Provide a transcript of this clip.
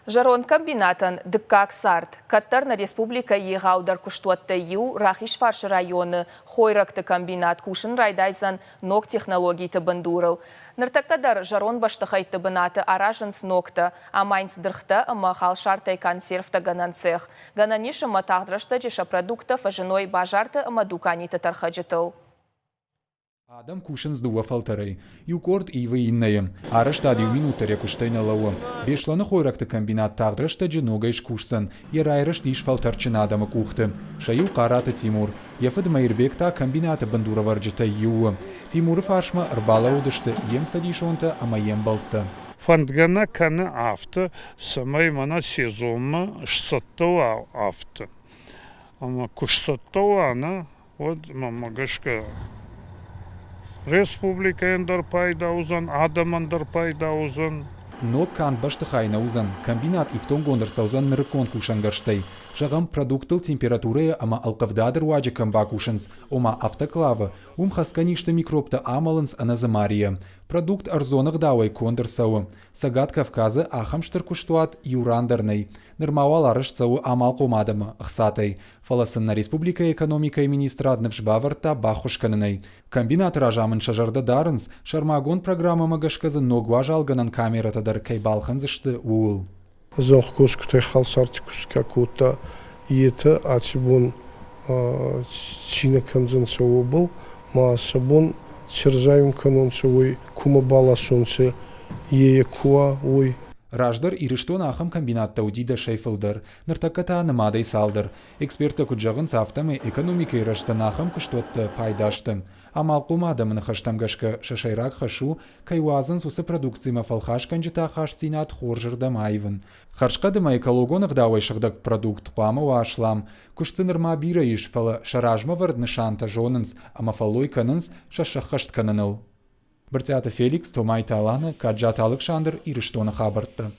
Зӕронд комбинатӕн дыккаг цард. Кӕддӕр нӕ республикӕйы егъаудӕр куыстуӕттӕй иу Рахизфарсы районы хойрӕгты комбинат кусын райдайдзӕн ног технологиты бындурыл. Ныртӕккӕ дӕр зӕронд бӕстыхӕйтты бынаты аразынц ногтӕ, амайынц дыргътӕ ӕмӕ халсартӕй консервтӕгӕнӕн цех. Гӕнӕн ис ӕмӕ тагъд рӕстӕджы сӕ продукттӕ фӕзыной базарты ӕмӕ дуканиты тӕрхӕджытыл. Адӕм кусынц дыууӕ фӕлтӕрӕй. Иу къорд ивы иннӕйы. Арӕзтад иу минут дӕр йӕ куыстӕй нӕ лӕууы. Беслӕны хойрӕгты комбинат тагъд рӕстӕджы ногӕй скусдзӕн. Йӕ райрӕзт ис фӕлтӕрдджын адӕмы къухты. Сӕ иу Хъараты Тимур. Йӕ фыд Мӕирбег та комбинаты бындурӕвӕрджытӕй иу у. Тимуры фарсмӕ ӕрбалӕууыдысты йе мцӕдисонтӕ ӕмӕ йе мбӕлттӕ. Фӕндгӕ нӕ кӕны афтӕ, цӕмӕй мӕнӕ сезонмӕ сцӕттӕ уа афтӕ. Ӕмӕ куы сцӕттӕ уа, нӕ, уӕд мӕнмӕ гӕсгӕ республикӕйӕн дӕр пайда уыдзӕн, адӕмӕн дӕр пайда уыдзӕн. Ног канд бӕстыхай нӕ уыдзӕн, комбинат ифтонггонд ӕрцӕудзӕн нырыккон кусӕнгӕрзтӕй. Зӕгъӕм, продукттыл температурӕйы ӕмӕ ӕлхъывдады руаджы кӕм бакусынц, ома автоклавы, уым хӕцгӕ низты микробтӕ амӕлынц ӕнӕдзымарийӕ. Продукт ӕрдзон ӕгъдауӕй конд ӕрцӕуы. Цӕгат Кавказы ахӕм стыр куыстуат иу ран дӕр нӕй. Нырма уал арӕзт цӕуы амалхъом адӕмы ӕхцатӕй. Фӕлӕ сын нӕ республикӕйы экономикӕйы министрад ныфс бавӕрдта баххуыс кӕнынӕй. Комбинаты разамынд сӕ зӕрдӕ дарынц, сӕрмагонд программӕмӕ гӕсгӕ дзы ног уазалгӕнӕн камерӕтӕ дӕр кӕй балхӕндзысты, ууыл. Зӕхкусгутӕй халсарти куст ка кодта, етӕ аци бон ци нӕ кӕндзӕнцӕ, уобӕл ма сӕ бон ци рзайун кӕнонцӕ, уой кумӕ баласонцӕ, е ку уа, уой. Раздӕр Ирыстоны ахӕм комбинаттӕ уыди дӕсӕй фылдӕр. Ныртӕккӕ та нымадӕй цалдӕр. Эксперттӕ куыд зӕгъынц, афтӕмӕй экономикӕйы рӕзтӕн ахӕм куыстуӕттӕ пайда сты. Амалхъом адӕмы ныхӕстӕм гӕсгӕ сӕ сӕйраг хӕс у, кӕй уадзынц, уыцы продукцимӕ фӕлхасгӕнджыты ахастдзинад хорзырдӕм аивын. Хӕрзхъӕд ӕмӕ экологон ӕгъдауӕй сыгъдӕг продукт хъуамӕ уа аслам. Куыст дзы нырма бирӕ ис, фӕлӕ сӕ размӕвӕрд нысантӕ зонынц ӕмӕ фӕллой кӕнынц сӕ сӕххӕст кӕныныл. Брытъиаты Феликс, Томайты Аланӕ, Каджаты Алыксандр, Ирыстоны хабӕрттӕ.